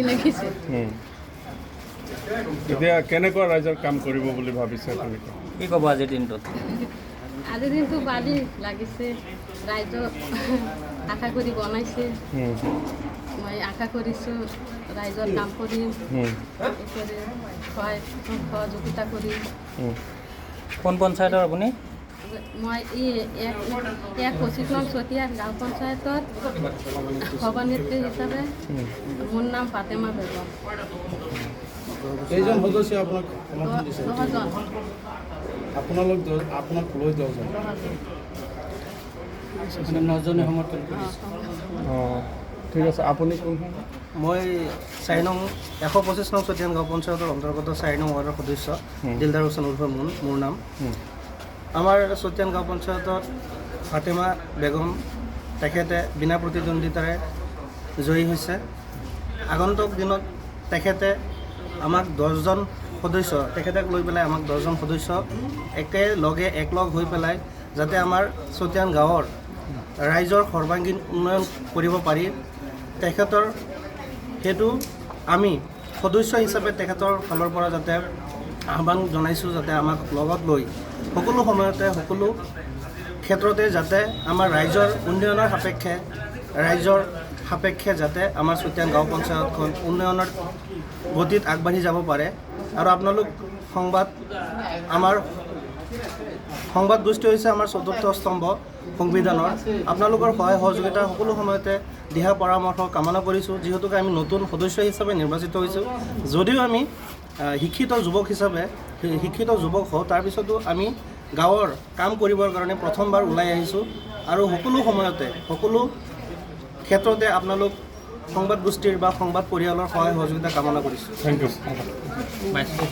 লাগিছে। এতিয়া কেনেকুৱা ৰাইজৰ কাম কৰিব বুলি ভাবিছে তেনেকুৱা? কি ক'ব আজিৰ দিনটোত? আজিৰ দিনটো ভালেই লাগিছে। ৰাইজক আশা কৰি বনাইছে। মই আশা কৰিছোঁ ৰাইজৰ কাম কৰিম, এই কৰি সহায় সহযোগিতা কৰিম। কোন পঞ্চায়তৰ আপুনি? মই এই এক এক 25 নং চতিয়া গাঁও পঞ্চায়তৰ সভানেত্ৰী হিচাপে। মোৰ নাম ফাতেমা বেগম। কেইজন সদস্য আপোনাক সমৰ্থন দিছে? 10জন। আপোনালোক আপোনাক লৈ 10জন? 10জন। মানে 9জনে সমৰ্থন কৰিছে। অঁ, ঠিক আছে। আপুনি কোনখন? মই 4 নং 125 নং চতিয়ান গাঁও পঞ্চায়তৰ অন্তৰ্গত 4 নং ৱাৰ্ডৰ সদস্য দিলদাৰ হুছেইন উৰ্ফে মুন মোৰ নাম। আমাৰ চতিয়ান গাঁও পঞ্চায়তত ফাতেমা বেগম তেখেতে বিনা প্ৰতিদ্বন্দ্বিতাৰে জয়ী হৈছে। আগন্তুক দিনত তেখেতে আমাক 10জন সদস্য, তেখেতক লৈ পেলাই আমাক 10জন সদস্য একেলগে একলগ হৈ পেলাই যাতে আমাৰ চতিয়ান গাঁৱৰ ৰাইজৰ সৰ্বাংগীন উন্নয়ন কৰিব পাৰি, তেখেতৰ সেইটো আমি সদস্য হিচাপে তেখেতৰ ফালৰ পৰা যাতে আহ্বান জনাইছোঁ, যাতে আমাক লগত লৈ সকলো সময়তে সকলো ক্ষেত্ৰতে যাতে আমাৰ ৰাইজৰ উন্নয়নৰ সাপেক্ষে, ৰাইজৰ সাপেক্ষে যাতে আমাৰ চতিয়ান গাঁও পঞ্চায়তখন উন্নয়নৰ গতিত আগবাঢ়ি যাব পাৰে। আৰু আপোনালোক সংবাদ, আমাৰ সংবাদ গোষ্ঠী হৈছে আমাৰ চতুৰ্থ স্তম্ভ সংবিধানৰ। আপোনালোকৰ সহায় সহযোগিতা সকলো সময়তে দিহা পৰামৰ্শ কামনা কৰিছোঁ। যিহেতুকে আমি নতুন সদস্য হিচাপে নিৰ্বাচিত হৈছোঁ, যদিও আমি শিক্ষিত যুৱক হিচাপে শিক্ষিত যুৱক হওঁ, তাৰপিছতো আমি গাঁৱৰ কাম কৰিবৰ কাৰণে প্ৰথমবাৰ ওলাই আহিছোঁ। আৰু সকলো সময়তে সকলো ক্ষেত্ৰতে আপোনালোক সংবাদ গোষ্ঠীৰ বা সংবাদ পৰিয়ালৰ সহায় সহযোগিতা কামনা কৰিছোঁ। Thank U.